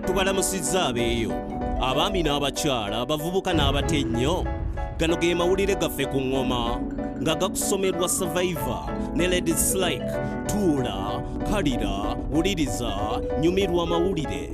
Tubalamusizza abeeyo, abaami n'abakyala, abavubuka n'abato ennyo. Gano ge mawulire gaffe ku ŋŋoma nga gakusomerwa Survivor ne Ladies Like. Tuula, kalira, wuliriza, nyumirwa amawulire.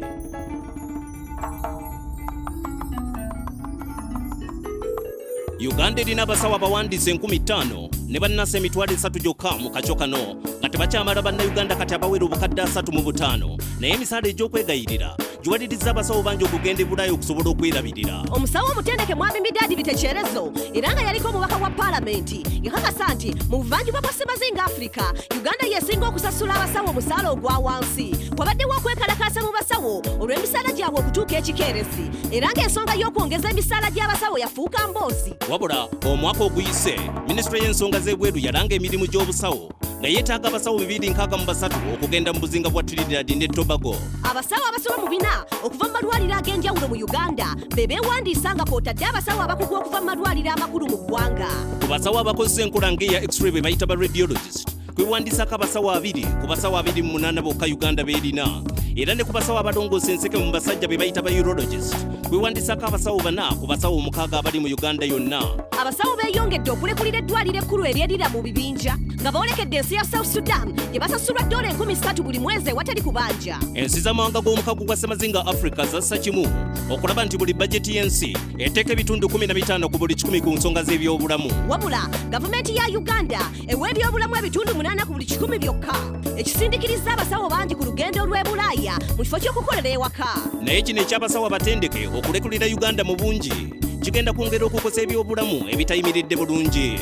Uganda erina abasawo abawandiise 5000 ne bannansi 30,000 gyokka mu kakyo kano nga tebakyamala bannayuganda kati abawera 305,000, naye emisaala egy'okwegayirira giwaliriza abasawo bangi okugenda e Bulaaya okusobola okwerabirira. Omusawo omutendeke Mwami Midadi Bitekerezo era nga yaliko omubaka wa paalamenti yakakasa nti mu buvanjuba bwa Ssemazinga Africa, Uganda yesinga okusasula abasawo omusaala ogwa wansi. Wabaddewo okwekalakaasa mu basawo olw'emisaala gyabwe okutuuka ekikeerezi, era ng'ensonga y'okwongeza emisaala gy'abasawo yafuuka mboozi. Wabula omwaka oguyise, minisitule y'ensonga z'ebweru yalanga emirimu gy'obusawo nga yeetaaga abasawo 263 okugenda mu buzinga bwa Trinidad ne Tobago. Abasawo abasoba mu 400 okuva mu malwaliro ag'enjawulo mu Uganda be beewandiisa nga kw'otadde abasawo abakugu okuva mu malwaliro amakulu mu ggwanga. Ku basawo abakozesa enkola ng'eya X-ray be bayita ba radiologist, kwewandiisako abasawo 2 ku basawo 28 bokka Uganda beerina. Era ne ku basawo abalongoosa enseke mu basajja be bayita ba urologist, kwewandiisako abasawo 4 ku basawo 6 abali mu Uganda yonna. Abasawo beeyongedde okulekulira eddwaliro ekkulu eryerira mu bibinja nga boolekedde ensi ya South Sudan gye basasulwa dola 3,000 buli mwezi ewatali kubanja. Ensi z'amawanga g'omukago gwa Ssemazinga Africa zassa kimu okulaba nti buli bajeti y'ensi eteeka ebitundu 15 ku buli 100 ku nsonga z'ebyobulamu. Wabula gavumenti ya Uganda ewa ebyobulamu ebitundu 8 ku buli 100 byokka, ekisindikiriza abasawo bangi ku lugendo lw'e Bulaaya mu kifo ky'okukolera ewaka. Naye kino eky'abasawo abatendeke okulekulira Uganda mu bungi kigenda kwongera okukosa ebyobulamu ebitayimiridde bulungi.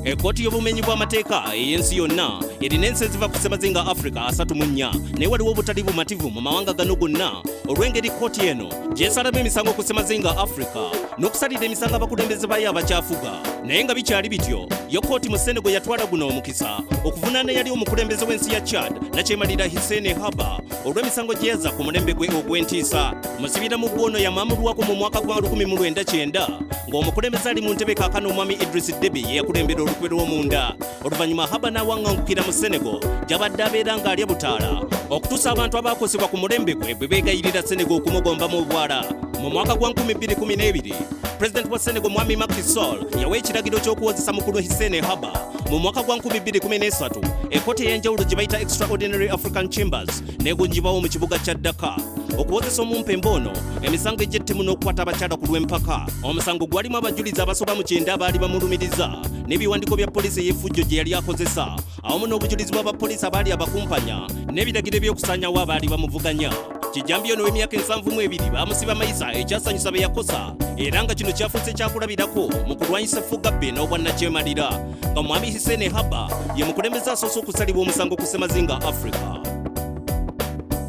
Ekkooti y'obumenyi bw'amateeka ey'ensi yonna erina ensi eziva ku Ssemazinga Africa 34, naye waliwo obutali bumativu mu mawanga gano gonna olw'engeri kkooti eno gy'esalamu emisango ku Ssemazinga Africa n'okusalira emisango abakulembeze baayo abakyafuga. Naye nga bikyali bityo, yo kkooti mu Senegal yatwala guno omukisa okuvunaana eyali omukulembeze w'ensi ya Chad nakyemalira Hissène Habre olw'emisango gye yazza ku mulembe gwe ogw'entiisa. Musibira mu ggwono yamaamulwako mu mwaka gwa 1990 ng'omukulembeze ali mu ntebe kaakano omwami Idris Deby ye yakulembera olukwe lw'omunda. Oluvannyuma Habre n'awaŋŋangukira mu Senegal gy'abadde abeera ng'alya butaala okutuusa abantu abaakosebwa ku mulembe gwe bwe beegayirira Senegal okumugombamu obwala. Mu mwaka gwa 2012, Pulezidenti wa Senegal mwami Macky Sall yawa ekiragiro ky'okuwozesa mukulu Hissène Habre. Mu mwaka gwa 2013, ekkooti ey'enjawulo gye bayita Extraordinary African Chambers n'egunjibwawo mu kibuga kya Dakar okuwozesa omumpembe ono emisango egy'ettemu n'okukwata abakyala ku lw'empaka. Omusango gwalimu abajulizi abasoba mu 90 abaali bamulumiriza n'ebiwandiiko bya poliisi ey'effujjo gye yali akozesa awamu n'obujulizi bw'abapoliisi abaali abakumpanya n'ebiragiro eby'okusaanyawo abaali bamuvuganya. Kijambi ono w'emyaka 72 baamusiba mayisa ekyasanyusa be yakosa, era nga kino kyafuuse kyakulabirako mu kulwanyisa effugabbe n'obwannakyemalira, nga mwami Hissène Habre ye mukulembeze asoose okusalibwa omusango ku Ssemazinga Africa.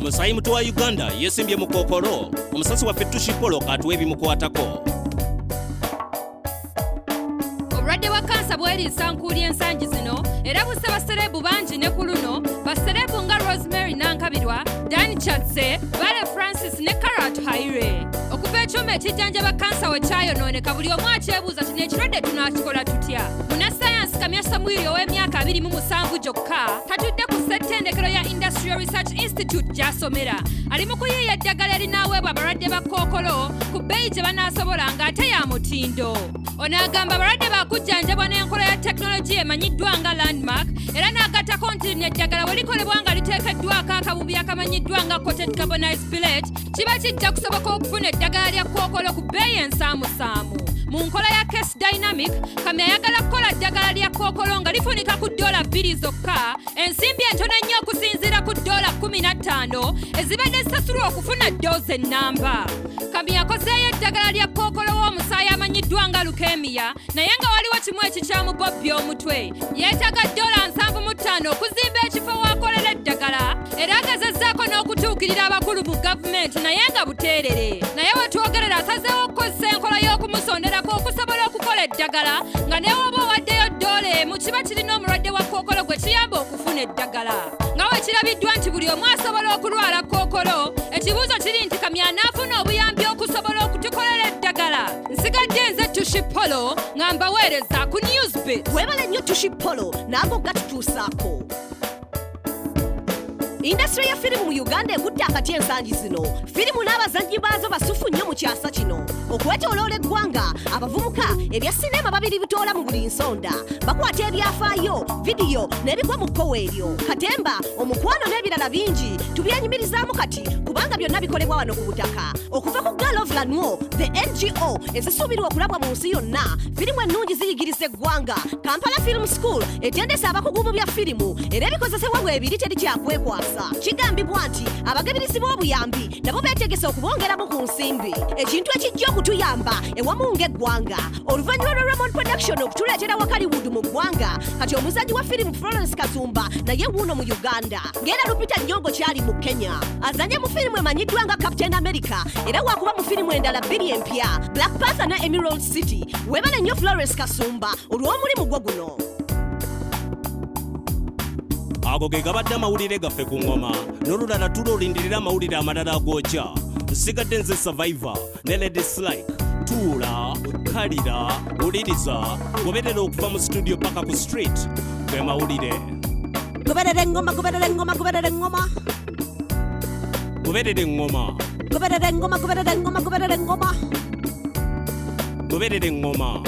Musaayi muto wa Uganda yeesimbye mu kookolo. Omusasi waffe Tushi Polo katuwa ebimukwatako. Obulwadde bwa kansa bweriisa nkuuli ensangi zino era busse baserebu bangi, ne ku luno baserebu nga Rosemary Nankabirwa, Dan Chatse, Bale Francis ne Karat Haire. Okuva ekyuma ekijjanjaba kansa we kyayonooneka, buli omu akyebuuza kino ekirwadde tunaakikola tutya. Munnasayansi Kamya Samwiri ow'emyaka 27 gyokka tatudde ku ssettendekero ya Industrial Research Institute gy'asomera, ali mu kuyiiya eddagala erinaaweebwa abalwadde ba kookolo ku bbeeyi gye banaasobola ng'ate ya mutindo. Ono agamba abalwadde bakujjanjabwa n'enkola ya tekinologiya emanyiddwa nga Landmark, era n'agattako nti lino eddagala we likolebwa nga liteekeddwako akabubi akamanyiddwa nga coated carbonized pellet, kiba kijja kusoboka okufuna eddagala lya kookolo ku bbeeyi ensaamusaamu. Mu nkola ya Case Dynamic, Kamya ayagala kukola ddagala lya kookolo nga lifunika ku $2 zokka, ensimbi entono ennyo okusinziira ku $15 ezibadde zisasulwa okufuna doozi ennamba. Kamya akozeeyo eddagala lya kookolo w'omusaayi amanyiddwa nga leukemia, naye nga waliwo kimu ekikyamu Bobbi omutwe. Yeetaaga $75 okuzimba ekifo w'akolera eddagala, era agezezzaako n'okutuukirira abakulu mu gavumenti naye nga buteerere. Naye we twogerera asazeewo okukozesa enkola y'okumusonderako okusobola okukola eddagala, nga ne w'oba owaddeyo $1 kiba kirina omulwadde wa kookolo gwe kiyamba okufuna eddagala. Nga we kirabiddwa nti buli omu asobola okulwala kookolo, ekibuuzo kiri nti Kamya anaafuna obuyambi okusobola okutukolera eddagala. Nsigadde nze Tushi Polo nga mbaweereza ku Newsbeat. Weebale nnyo Tushi Polo n'ago gatutuusaako. Indasitule ya firimu mu Uganda ekutte akati ensangi zino. Firimu n'abazannyi baazo basufu nnyo mu kyasa kino. Okwetooloola eggwanga, abavubuka ebya sinema babiri bitoola mu buli nsonda. Bakwata ebyafaayo, vidiyo n'ebigwa mu kkowe eryo. Katemba, omukwano n'ebirala bingi tubyenyumirizaamu kati kubanga byonna bikolebwa wano ku butaka. Okuva ku Girl of Lanwo, The NGO ezisuubirwa okulabwa mu nsi yonna, firimu ennungi ziyigiriza eggwanga. Kampala Film School etendese abakugu mu bya firimu era ebikozesebwa bwebiri teri kyakwekwasa. Kigambibwa nti abagabirizi b'obuyambi nabo beetegese okubongeramu ku nsimbi, ekintu ekijja okutuyamba ewamu ng'eggwanga. Oluvannyuma lwa Ramon Production okutuleetera Wakaliwood mu ggwanga, kati omuzannyi wa firimu Florence Kasumba naye wuuno mu Uganda, ng'era Lupita Nyong'o kyali mu Kenya. Azanye mu firimu emanyiddwa nga Captain America era wakuba mu firimu endala bbiri empya, Black Panther ne Emerald City. Weebale nnyo Florence Kasumba olw'omulimu gwo guno. Ago ge gabadde amawulire gaffe ku ngoma. N'olulala tula olindirira amawulire amalala agokya. Nsigadde nze Survivor ne Lady Slike. Tuula, kalira, wuliriza, goberera okuva mu studio paka ku street. Ge mawulire. Goberera engoma, goberera engoma, goberera engoma. Goberera engoma. Goberera engoma, goberera engoma, goberera engoma. Goberera engoma.